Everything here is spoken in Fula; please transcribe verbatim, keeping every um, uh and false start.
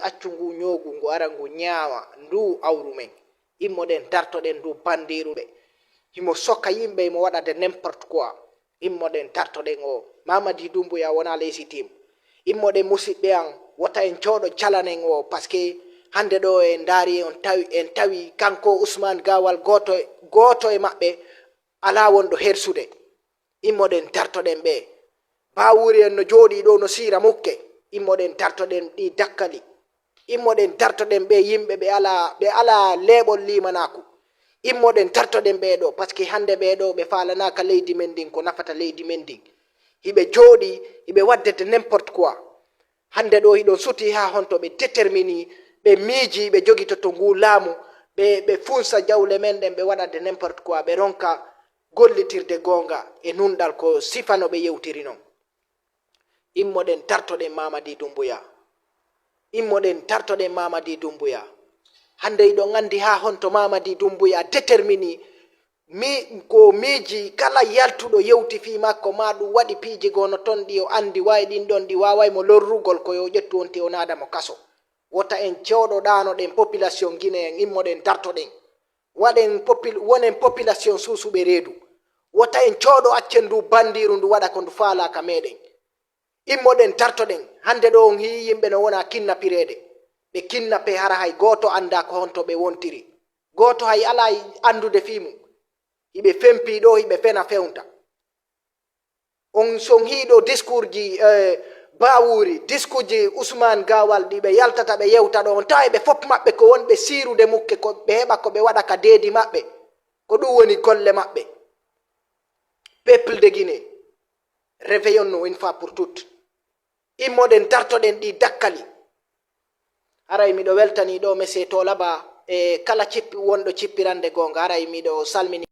accu ngu ñoogu, ngu ara ngu ñaawa ndu awru men. Immoɗen dartoɗen ndu bandiiru ɓe. Himo soka yimɓe, himo waɗa de n'importe quoi. Immoɗen dartoɗen o. Mamadi Dumbuya wona légitime. Immoɗen musiɓɓe an, wota en cooɗo calanen o, parce que hande ɗo en ndaari, on tawi, en tawi kanko Ousmane Gawal gooto, gooto e maɓɓe alaa wonɗo hersude. Immoɗen dartoɗen ɓe. Bawuri en no jooɗii ɗo no siira mukke. Immoɗen dartoɗen ɗi dakkali. Immoɗen dartoɗen ɓe yimɓe ɓe alaa, ɓe alaa leeɓol limanaaku. Immoɗen dartoɗen ɓe ɗo, parce que hande ɓe ɗo ɓe faalanaaka leydi men ndin, ko nafata leydi men ndin. Hiɓe jooɗii, hiɓe waɗde de n'importe quoi. Hande ɗo hiɗon suti haa honto ɓe détermini, ɓe miiji, ɓe jogitoto ngu laamu, ɓe, ɓe funsa jawle men ɗen, ɓe waɗa de n'importe quoi, ɓe ronka gollitirde goonga e nunɗal ko sifa no ɓe yewtiri non. Immoɗen dartoɗen Mamadi Dumbuya. Immoɗen dartoɗen Mamadi Dumbuya. Hande hiɗon anndi haa honto Mamadi Dumbuya détermini mi, ko miiji kala yaltuɗo yewti fii makko, ma ɗum waɗi piiji goo no ton ɗi o anndi, wayi ɗin ɗon ɗi waaway mo lorrugol, ko yo ƴettu on ti o naada mo kaso. Wota en cooɗo ɗaanoɗen population Guinée en, immoɗen dartoɗen. Waɗen popul-, wonen population suusuɓe reedu. Wota en cooɗo accen ndu bandiiru ndu waɗa ko ndu faalaa ka meɗen. Immoɗen dartoɗen. Hande ɗo on hii yimɓe no wona kinnapireede. Ɓe kinnape hara hay gooto anndaa ko honto ɓe wontiri. Gooto hay alaa anndude fii mum. Hiɓe fempi ɗo, hiɓe fena fewnta. On son hii ɗo discours ji, eh, Bawuri, discours ji Ousmane Gawal ɗi ɓe yaltata ɓe yewta ɗo. On tawa ɓe fof maɓɓe ko wonɓe siirude mukke, ko ɓe heɓa ko ɓe waɗa ka deedi maɓɓe. Ko ɗum woni golle maɓɓe. Peuple de Guinée, réveillons-nous une fois pour toutes. Immoɗen dartoɗen ɗi dakkali. Haray miɗo weltani ɗo Monsieur Tolaba e kala cippi-, wonɗo cippirande goonga. Haray miɗo salmini.